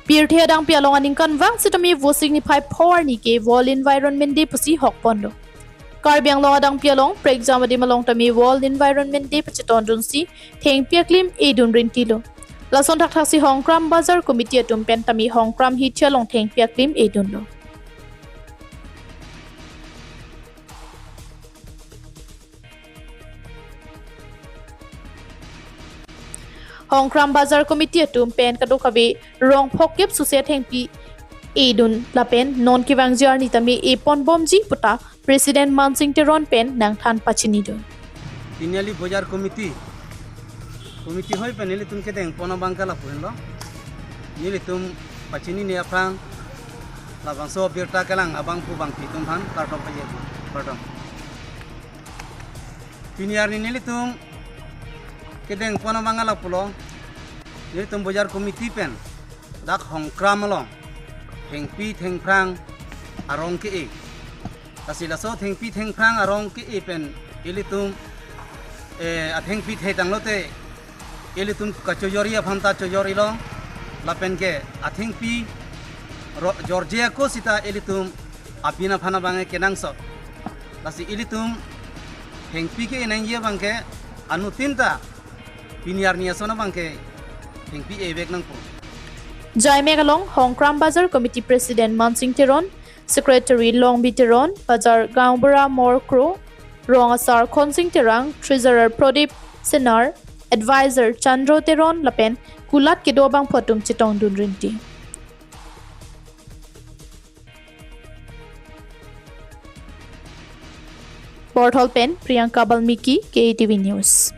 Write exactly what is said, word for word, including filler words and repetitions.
Pirthe adangpi along aningkanvang sitame Vosik niphai pho arni ke World Environment Day pusi hokponlo. Karbi Anglong adangpi along prekjam adim along tame World Environment Day pachetondunsi thengpi aklim edun rintilo. Lason thakthaksi Hongkram Bazar Committee atum pen tame Hongkram hithi along thengpi aklim edunlo. Hongkram Bazar Committee atum pen kadokave rong phokep suse thengpi edun lapen non kevangji arni tame eponbomji puta President Mansing Teron pen nangthan pachinidun. Pini neli Bazar Committee, committee hoi pen nelitum kedengpon abang ke lapu henlo. Nelitum pachinine aphrang labangso birta kelang abangphu bangphi atum aphan kardom pajir, kardom. Pini arni nelitum kedengpon abang lapulo. Nelitum Bazar Committee pen dak Hongkram along thengpi thengphrang arong ke-e. Lasi laso thengpi thengphrang arong ke-e pen ilitum, eh, athengpi thei tanglote ilitum kachojorji aphan ta chojorjilo, lapen ke athengpi ro-, jorje ako sita ilitum abin aphan abang kenangsot. Lasi ilitum thengpi ke-e nangji abang ke anuttin ta pini arni ason abang ke thengpi evek nangpo. Jaimek along Hongkram Bazar Committee President Mansing Teron, Secretary Longbi Teron, Bazar Gaonbura Mor Kro, Rong Asar Khonsing Terang, Treasurer Prodip Senar, Advisor Chandro Teron lapen kulat kedo abangphu atum chetongdun rinti. Borthol pen Priyanka Balmiki, K A T V News.